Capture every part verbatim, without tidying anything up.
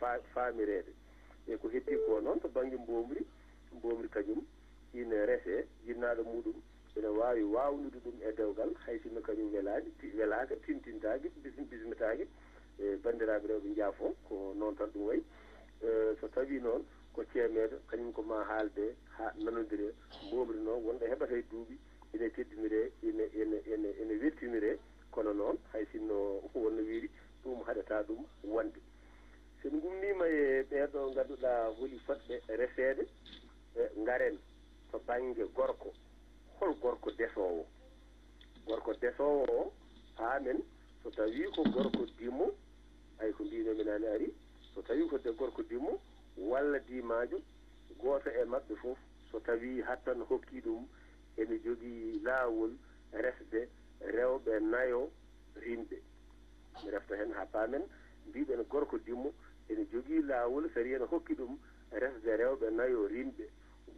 fa- faamireede. E ko heddi ko noon to bannge mboomri, mboomri kañum ina resee, jinnaaɗo muɗum ina waawi waawnude ɗum e dewgal, hay sinno kañum welaani, ti- welaaka, tintintaake, bism- bismitaake. E banndiraaɓe rewɓe njaafo, ko noon tan ɗum wayi. E so tawii noon ko ceemeedo, kañum ko maa haalde haa nanondire, mboomri noon wonɗo heɓata e duuɓi, ina teddiniree, ina, ina, ina, ina weltiniree, kono noon hay sinno wonno wiiri, ɗum haɗataa ɗum wonde. So en ngummiima e ɓeeɗo ngannduɗaa holi fotɓe reseede, e ngaren to bannge gorko. Hol gorko desoowo? Gorko desoowo o, paamen, so tawii ko gorko dimo, ay ko mbiinoo mi naane ari, so tawii ko de gorko dimo walla dimaajo, gooto e maɓɓe fof, so tawii hattan hokkii ɗum, ene jogii laawol resde rewɓe nayo rimɓe. Mi refta heen haa paamen, mbiɗen gorko dimo ene jogii laawol, sariya no hokki ɗum resde rewɓe nayo rimɓe.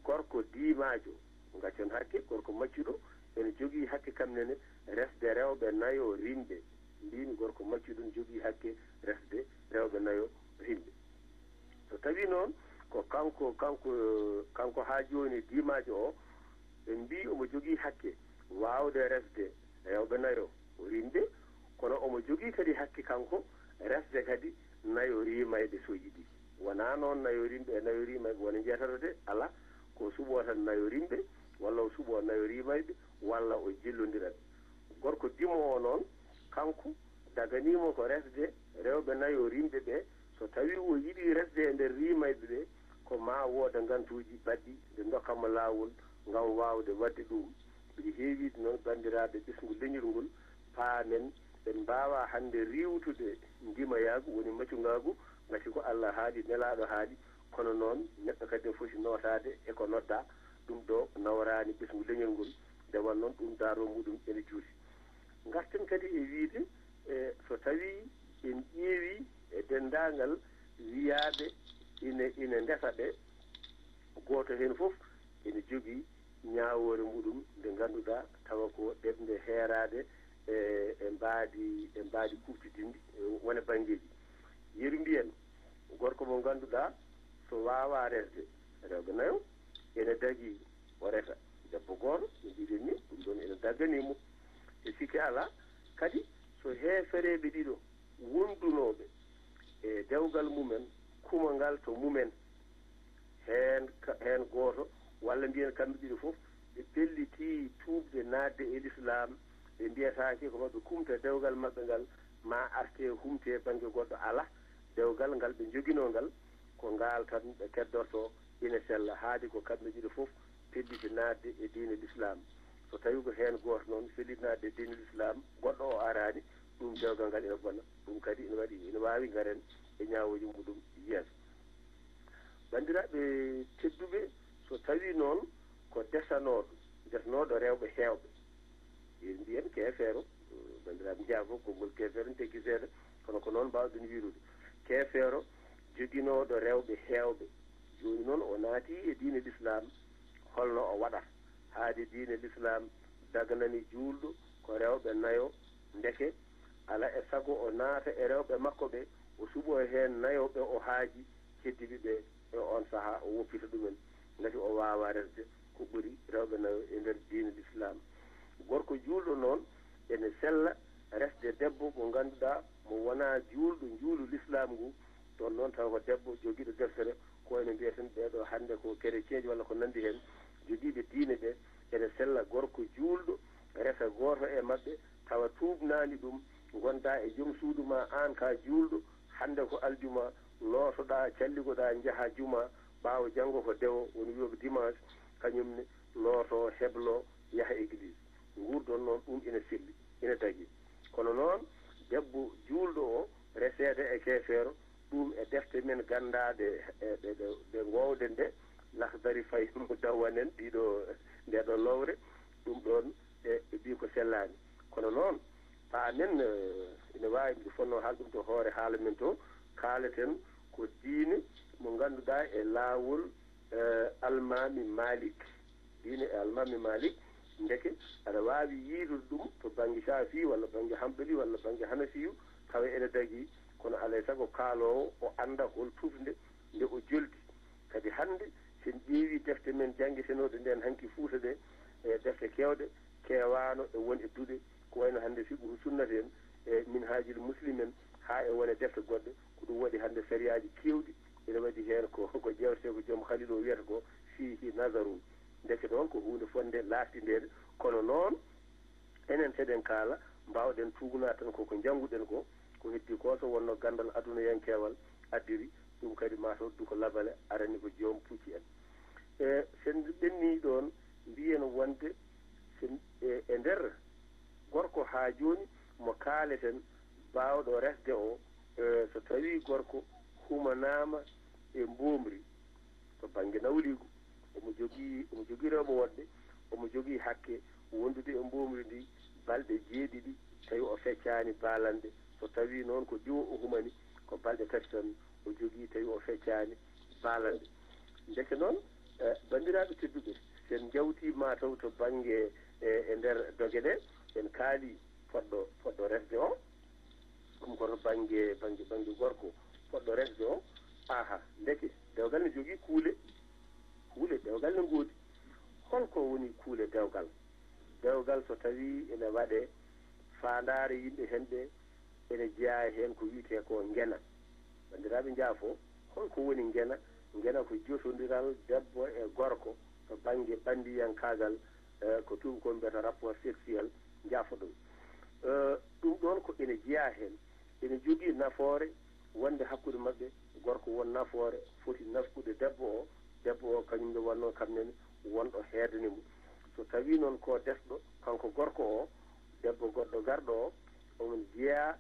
Gorko dimaajo, ngaccen hakke, gorko maccuɗo ene jogii hakke kam nene resde rewɓe nayo rimɓe. Mbimi gorko maccuɗo ne jogii hakke resde rewɓe nayo rimɓe. So tawii noon ko kanko, kanko, kanko haa jooni dimaajo o, ɓe mbii omo jogii hakke waawde resde rewɓe nayo rimɓe, kono omo jogii kadi hakke kanko resde kadi nayo riimayɓe so yiɗi. Wonaa noon nayo rimɓe e nayo riimayɓe wona njeetata de, alaa, ko suɓoo tan nayo rimɓe, walla o suɓoo nayo riimayɓe, walla o jillondira ɓe. Gorko dimo o noon, kanko daganiima ko resde rewɓe nayo rimɓe ɓe, so tawii o yiɗii resde e nder riimayɓe ɓe, ko maa wooda ngantuuji baɗɗi nde ndokka mo laawol ngam waawde waɗde ɗum. Mbiɗi heewiide noon banndiraaɓe ɓesngu leñol ngol, paamen, en mbaawaa hannde riiwtude ndimayaagu, woni macungaagu, ngati ko Allah haali, nelaaɗo haali, kono noon neɗɗo kadi ne foti nootaade e ko noddaa, ɗum ɗo nawraani ɓesngu leñol ngol, nde won noon ɗum daaroo muɗum ene juuti. Ngarten kadi e wiyde, e so tawii en ƴeewii e denndaangal wiyaaɓe ina, ina ndesa ɓe, gooto heen fof ene jogii ñaawoore muɗum nde ngannduɗaa tawa ko ɗeɓnde heeraade e, e mbaadi, e mbaadi kuuɓtidinndi, e wone banngeeji. Yeru mbiyen gorko mo ngannduɗaa so waawaa resde rewɓe nayo, ene dagii o resa debbo gooto, no mbiɗen ni, ɗum ɗoon ene dagganii mo. E sikke alaa, kadi so heefereeɓe ɗiɗo wondunooɓe e dewgal mumen, kuma ngal to mumen, heen ka-, heen gooto, walla mbiyen kamɓe ɗiɗo fof, ɓe pellitii tuubde naatde e Lislaam, ɓe mbiyataake ko maɓɓe kumta dewgal maɓɓe ngal, maa arte humte bannge goɗɗo, alaa, dewgal ngal ɓe njoginoo ngal, ko ngaal tan ɓe keddortoo, ina sella, haadi ko kamɓe ɗiɗo fof pelliti naatde e diine Lislaam. So tawii ko heen gooto noon felliti naatde e diine Lislaam, goɗɗo o araani, ɗum dewgal ngal ina bona. Ɗum kadi ina waɗi, ina waawi ngaren e ñaawooji muɗum yeeso. Banndiraaɓe tedduɓe, so tawii noon ko desanooɗo, desanooɗo rewɓe heewɓe, en mbiyen keefeero, banndiraaɓe njaafo, konngol keefeero ne tekki seeɗa, kono ko noon mbaawɗen wiirude. Keefeero joginooɗo rewɓe heewɓe, jooni noon o naatii e diine Lislaam, holno o waɗata? Haade diine Lislaam daganani juulɗo ko rewɓe nayo, ndeke alaa e sago o naata e rewɓe makko ɓe, o suɓoo heen nayo ɓe o haaji, keddiiɓe ɓe e oon sahaa o woppita ɗumen, ngati o waawaa resde ko ɓuri rewɓe nayo e nder diine Lislaam. Gorko juulɗo noon ene sella resde debbo mo ngannduɗaa mo wonaa juulɗo njuulu Lislaam ngu, ɗoon noon tawa ko debbo jogiiɗo deftere, ko wayno mbiyeten ɓee ɗoo hannde ko kereceenji walla ko nanndi heen, jogiiɓe diine ɓe, ene sella gorko juulɗo resa gooto e maɓɓe, tawa tuubnaani ɗum, ngondaa e joom suudu maa aan ka juulɗo, hannde ko aljuma, lootoɗaa, calligoɗaa, njahaa juma, ɓaawo janngo ko dewo, woni wiyooɓe dimanche, kañum ne lootoo, hebloo, yaha église. Nguurndon noon, ɗum ina selli, ina dagii. Kono noon, debbo juulɗo o, reseede e keefeero, ɗum e defte men ganndaaɗe, e ɗe, ɗe, ɗe ngoowɗen ɗe, Lahdari, Fayu, Mudawwana en, ɗiɗo, nde ɗo lowre, ɗum ɗoon, e, ɓe mbii ko sellaani. Kono noon, paamen, eh, ina waawi, mbiɗo fotnoo haalde ɗum to hoore haala men to, kaalaten ko diine mo ngannduɗaa e laawol, eh, Almaami Maalik. Diine e Almaami Maalik, ndeke aɗa waawi yiidude ɗum to bannge Caafi walla bannge Hanbali walla bannge Hanafiyu, tawa ene dagii. Kono alaa e sago kaaloowo o annda hol tufnde nde o joldi. Kadi hannde, so en ƴeewii defte men janngetenooɗe ndeen hanki Fuuta ɗe, e defte keewɗe, keewaano e won e duɗe, ko wayno hannde Fiqhu Sunnat en, e Minhaajul Muslim en, haa e won e defte goɗɗe, ko ɗum waɗi hannde sariyaaji keewɗi ene waɗi heen ko, ko ƴeewtetee ko Joom Khalil o wiyata ko fiihi nazarun. Ndeke ɗoon ko huunde fotnde laaɓtindeede, kono noon, enen seɗen kaala, mbaawɗen tuugnaade tan ko ko njannguɗen ko, ko heddii ko so wonnoo ganndal adunayankeewal addiri, ɗum kadi maa taw du ko labale arani ko joom pucci en. E, so en ɓennii ɗoon, mbiyen wonde so en, e, e nder gorko haa jooni mo kaaleten baawɗo resde o, e, so tawii gorko humanaama e mboomri, to bannge nawliigu, omo jogii, omo jogii rewɓe woɗɓe, omo jogii hakke wondude e mboomri ndi balɗe jeeɗiɗi, tawi o feccaani baalanɗe. So tawii noon ko diwo o humani, ko balɗe tati tan o jogii, tawi o feccaani baalanɗe. Ndeke noon, eh, banndiraaɓe tedduɓe, so en njawtii maa taw to bannge, eh, e nder doge ɗe, en kaalii poɗɗo, poɗɗo resde o, ɗum ko to bannge, bannge, bannge gorko, poɗɗo resde o. Aha, ndeke, dewgal ne jogii kuule. Kuule dewgal ne ngoodi. Hol ko woni kuule dewgal? Dewgal, so tawii ene waɗee, faandaare yimɓe heen ɓe ene jeyaa heen ko wiyetee ko ngena. Banndiraaɓe njaafo, hol ko woni ngena? Ngena ko jotondiral debbo e gorko to bannge ɓanndiyankaagal, eh, ko tuubakooɓe mbiyata rapport sexuel, njaafo ɗum. Eh, ɗum ɗoon ko ene jeyaa heen. Ene jogii nafoore wonde hakkunde maɓɓe, gorko won nafoore foti nafkude debbo o, debbo o kañum ne wonnoo kam nene wonɗo heedani mo. So tawii noon ko desɗo, kanko gorko o, debbo goɗɗo garɗo o, omo jeyaa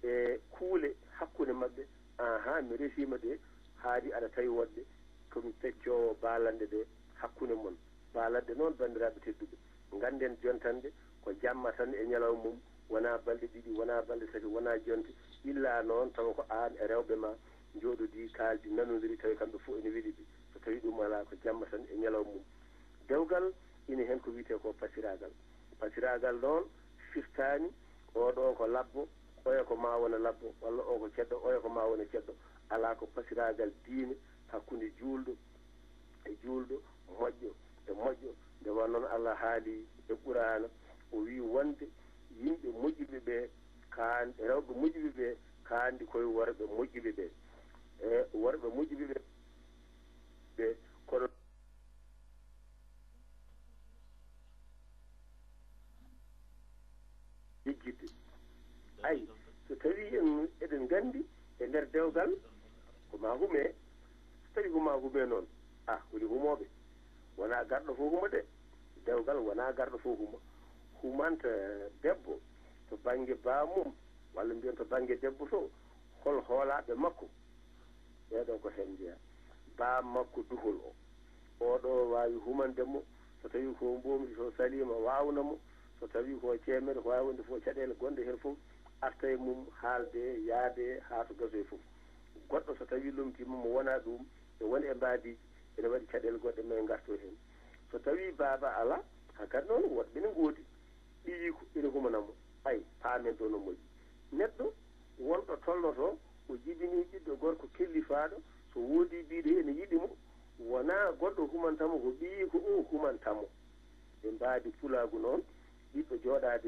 e kuule hakkunde maɓɓe, ahan, mi resiima ɗe, haadi aɗa tawi woɗɓe, ko mi peccoowo baalanɗe ɗe hakkunde mon. Baalanɗe noon, banndiraaɓe tedduɓe, ngannden jontanɗe ko jamma tan e ñalawma mum, wonaa balɗe ɗiɗi, wonaa balɗe tati, wonaa jonte, illa noon tawa ko aan e rewɓe ma njooɗodii, kaaldi, nanondiri, tawi kamɓe fof ene weli ɓe. So tawii ɗum alaa, ko jamma tan e ñalawma mum. Dewgal ina heen ko wiyetee ko pasiraagal. Pasiraagal noon firtaani, oo ɗoo ko labbo, oya ko maa wona labbo, walla oo ko ceddo, oya ko maa wona ceddo. Alaa, ko pasiraagal diine hakkunde juulɗo e juulɗo, moƴƴo e moƴƴo. Nde wonnoo noon Allah haali e Quraana, o wii wonde yimɓe moƴƴuɓe ɓe kaan-, rewɓe moƴƴuɓe ɓe kaandi koye worɓe moƴƴuɓe ɓe. E worɓe moƴƴuɓe ɓe, ɓe kono yejjitde. Ay, so tawii en eɗen nganndi e nder dewgal ko maa humee, so tawii ko maa humee noon, ah, woni humooɓe, wonaa garɗo fof huma de, dewgal wonaa garɗo fof huma, humanta debbo to bannge baamum, walla mbiyen to bannge debbo to, hol hoolaaɓe makko? Ɓeeɗo ko heen njeyaa. Baa makko duhol o. Oo ɗoo waawi humande mo, so tawii ko mboomri, so saliima, waawna mo, so tawii ko ceemere, ko waawi wonde fof, caɗeele gonɗe heen fof arta e mum, haalde, yaade haa to gasoy fof. Goɗɗo so tawii lomtiima mo, wonaa ɗum, e won e mbaadiiji, ene waɗi caɗeele goɗɗe, ma en ngarto heen. So tawii baaba alaa, hankadi noon woɗɓe ne ngoodi, ɓiyiiko ene humana mo. Ay, paamen ɗo no moƴƴi. Neɗɗo wonɗo tolnotoo, o jibinii ɓiɗɗo gorko kellifaaɗo, so woodii biiɗo ene yiɗi mo, wonaa goɗɗo humanta mo, ko ɓiyiiko o humanta mo. E mbaadi pulaagu noon, ɓiɗɗo jooɗaade